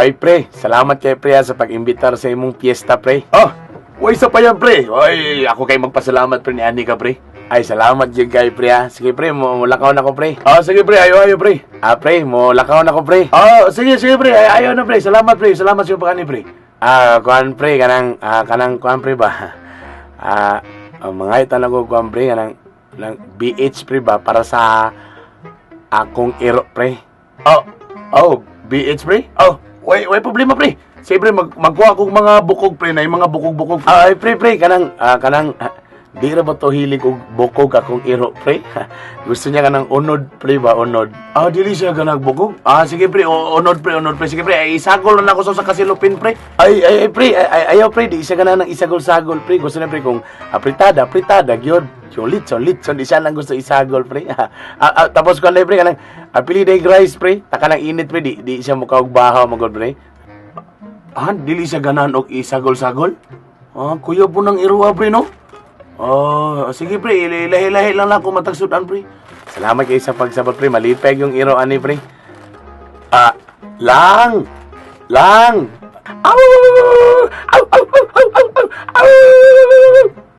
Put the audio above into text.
Ay pre, salamat kay pre ha, sa pag-imbitar sa imong piyesta, pre. Oh, way sa pa yan, pre. Ay, ako kay magpasalamat, pre, ni ani ka, pre. Ay, salamat jud kay pre ha. Sige pre, mo lakaw na ko, pre. Ah, sige pre, ayo ayo, pre. Ah pre, mo lakaw na ko, pre. Ah, sige sige pre, ay, ayo na, pre. Salamat, pre. Salamat sa pagkani, pre. Ah, kuan pre, kanang kuan pre ba? Ah, mga itan ako kuan pre, kanang nang BH pre ba para sa akong iro, pre. Oh, oh, BH, pre? Oh, way way problema, pre. Siyempre magkuha akong mga bukog, pre, na yung mga bukog-bukog. Ay pre pre, kanang di ra ba to hilig og bukog akong iro, pre? Gusto niya kanang unod, pre ba, unod. Ah, dili siya ganag bukog. Ah, sige pre, unod pre, unod pre. Sige pre, ay, isagol na ako sa kasilupin, pre. Ay ay ay pre, ay, ay ayaw pre, di siya ganahan ng isagol-sagol, pre. Gusto niya pre kung apritada, apritada gyud. Yung litson, litson, di siya lang gusto isagol, pre. Tapos kuan pre, kanang pili day rice, pre. Taka lang init, pre, di siya mukaog bahaw magod, pre. Ah, dili siya ganahan og isagol-sagol? Ah, kuya po ng iruwa, pre, no? Ah, sige pre, ilahi-lahi lang ako matagsudan, pre. Salamat kay sa pagsabot, pre. Malipeg yung iro ani, pre. Ah, lang! Lang! Au! Au, au, au, au, au, au!